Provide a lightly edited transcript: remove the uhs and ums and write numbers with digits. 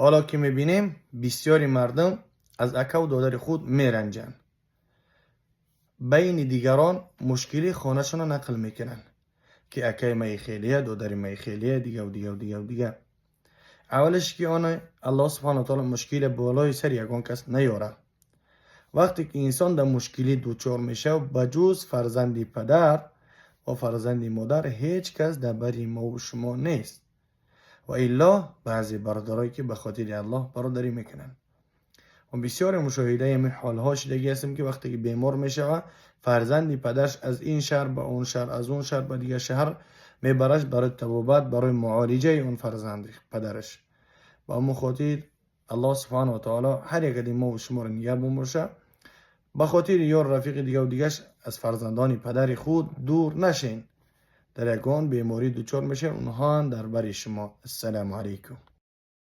Ҳоло ки мебинем, бисёри мардум аз акаву додари худ меранҷанд, байни дигарон мушкили хонашонро нақл мекунанд, ки акаи маи хелия, додари маи хелия, дигаву дигаву дигаву дигар. Аввалаш ки оне Аллоҳ субҳану таоло мушкиле болои сари ягон кас наёрад. Вақте ки инсон дар мушкилӣ дучор мешавад, ба ҷуз фарзанди падар ва фарзанди модар ҳеҷ кас дар бари мову шумо нест ва илло баъзе бародарое, ки ба хотири Аллоҳ бародарӣ мекунанд. Ва бисёре мушоҳидаи ҳамин ҳолҳо шидагӣ ҳастем, ки вақте ки бемор мешавад, фарзанди падараш аз ин шаҳр ба он шаҳр, аз он шаҳр ба дигар шаҳр мебараш барои табобат, барои муолиҷаи он фарзанди падараш. Ба ҳамон хотир Аллоҳ субҳану ва таоло ҳар яке мову шуморо нигаҳбон бошад. Ба хотири ёр, рафиқи дигаву дигаш аз фарзандони падари худ дур нашен. Дар ягон беморӣ дучор мешавед, онҳоам дар бари шумо. Ассалому алайкум.